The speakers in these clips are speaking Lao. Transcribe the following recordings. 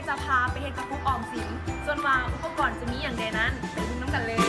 ຈະພາໄປເຮັດກະປຸກອອມສິນ, ສ່ວນວ່າອຸປະກອນຈະມີຫຍັງແດ່ນັ້ນ ໄປເບິ່ງນຳກັນເລີຍ.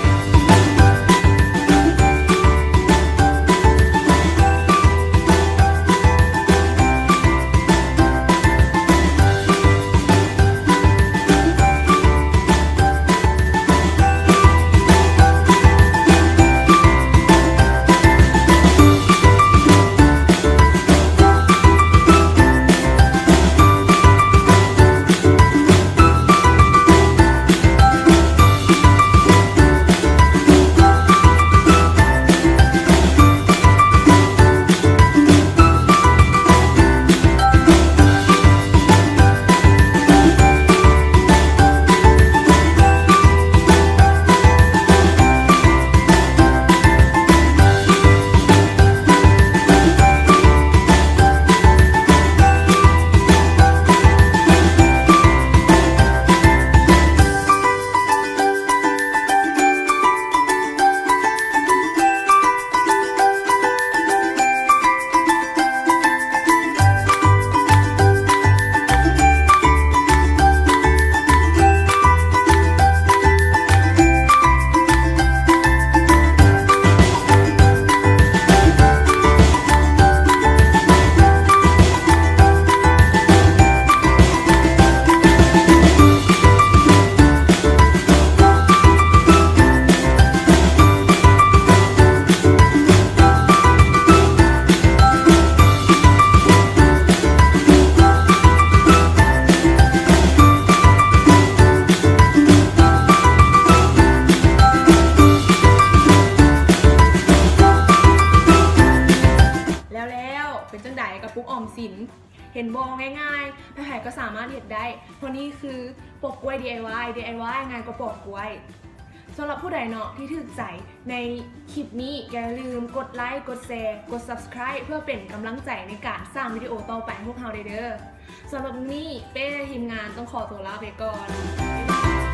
ແລ້ວໆ ເປັນຈັ່ງໃດ ກະປຸກອອມສິນ? ເຫັນບໍ່? ງ່າຍໆ ໃຜໆກໍສາມາດເຮັດໄດ້ ເພາະນີ້ຄືປອກກ້ວຍ ດີໄອວາຍ ດີໄອວາຍ ງ່າຍກວ່າປອກກ້ວຍ. ສຳລັບຜູ້ໃດເນາະທີ່ຖືກໃຈໃນຄລິບນີ້ ຢ່າລືມກົດໄລ ກົດແຊ ກົດ Subscribe ເພື່ອເປັນກຳລັງໃຈໃນການສ້າງວິດີໂອຕໍ່ໄປໃຫ້ພວກເຮົາໄດ້ເດີ້. ສຳລັບມື້ນີ້ ເປ້ ແລະ ທີມງານຕ້ອງຂໍຕົວລາໄປກ່ອນ.